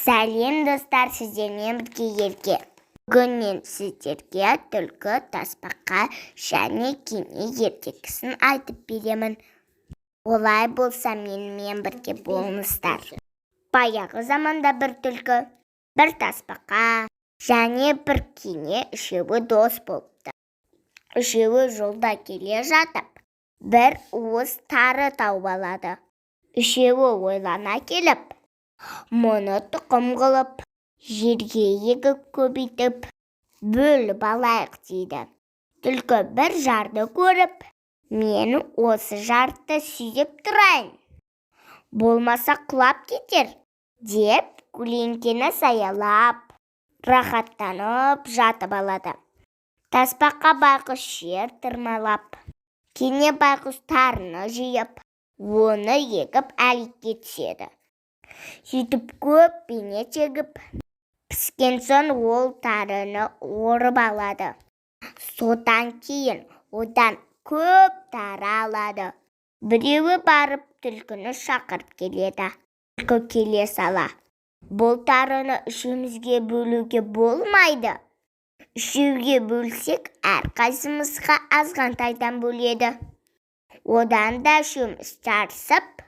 Сәлем, достар! Сіздермен бірге Ерке. Бүгін мен сіздерге «Түлкі, тасбақа және кене» ертегісін айтып беремін. Олай болса, менімен бірге болыңыздар. Баяғы заманда бір түлкі, бір тасбақа және бір кене, үшеуі дос болыпты. Үшеуі жолда келе жатып, бір уыс тары тауып алады. Үшеуі ойлана келіп, мұны тұқым қылып, жерге егіп, көбейтіп, бөліп алайық дейді. Түлкі бір жарды көріп: «Мен осы жарды сүйеп тұрайын, болмаса құлап кетер», – деп, көлеңкені саялап, рахаттанып жатып алады. Тасбақа байқұс жер тырмалап, кене байқұс тарыны жиып, оны егіп, әлекке түседі. Сөйтіп көп бейнет шегіп, піскен соң ол тарыны орып алады. Содан кейін одан көп тары алады. Біреуі барып түлкіні шақырып келеді. Түлкі келе сала: «Бұл тарыны үшеумізге бөлуге болмайды. Үшеуге бөлсек, әрқайсымызға азғантайдан бөледі. Одан да үшеуміз жарысып,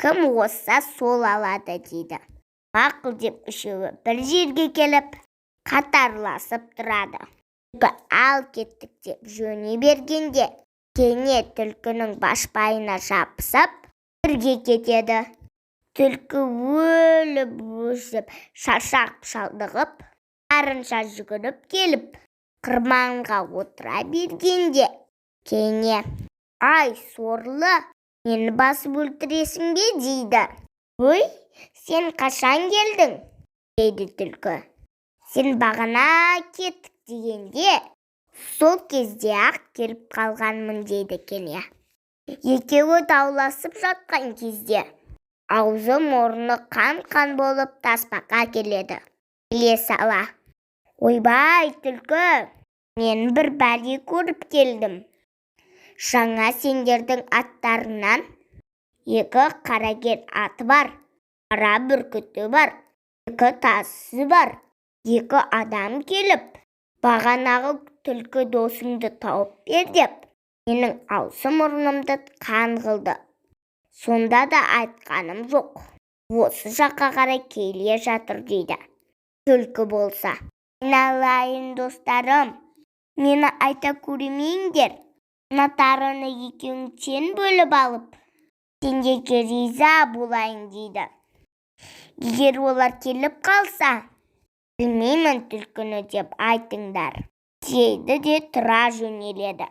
кім озса, сол алады», – дейді. «Мақұл», – деп, үшеуі бір жерге келіп, қатарласып тұрады. Түлкі «Ал, кеттік» деп жөней бергенде, кене түлкінің башпайына жабысып, бірге кетеді. Түлкі өліп-өшіп, шаршап шалдығып, барынша жүгіріп келіп, қырманға отыра бергенде, кене: «Ай, сорлы, мені басып өлтіресің бе?» – дейді. «Өй, сен қашан келдің?» – дейді түлкі. «Сен бағана кеттік дегенде, сол кезде-ақ келіп қалғанмын», – дейді кене. Екеуі дауласып жатқан кезде аузы-мұрны қан-қан болып тасбақа келеді. Келе сала: «Ойбай, түлкі, мен бір бәле көріп келдім. Жаңа сендердің аттарыңнан екі қарагер аты бар, қара бүркіті бар, екі тазысы бар екі адам келіп, бағанағы түлкі досыңды тауып бер деп, менің аузы-мұрнымды қан қылды. Сонда да айтқаным жоқ. Осы жаққа қарай келе жатыр», – дейді. Түлкі болса: «Айналайын достарым, мені айта көрмеңдер. Мына тарыны екеуің тең бөліп алып, сендерге риза болайын», – дейді. «Егер олар келіп қалса, білмеймін түлкіні деп айтыңдар», – дейді де тұра жөнеледі.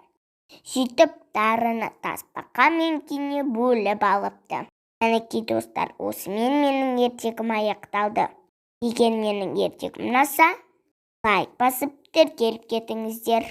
Сөйтіп тарыны тасбақа мен кене бөліп алыпты. Мінекей, достар, осымен менің ертегім аяқталды. Егер менің ертегім ұнаса, лайк басып, тіркеліп кетіңіздер.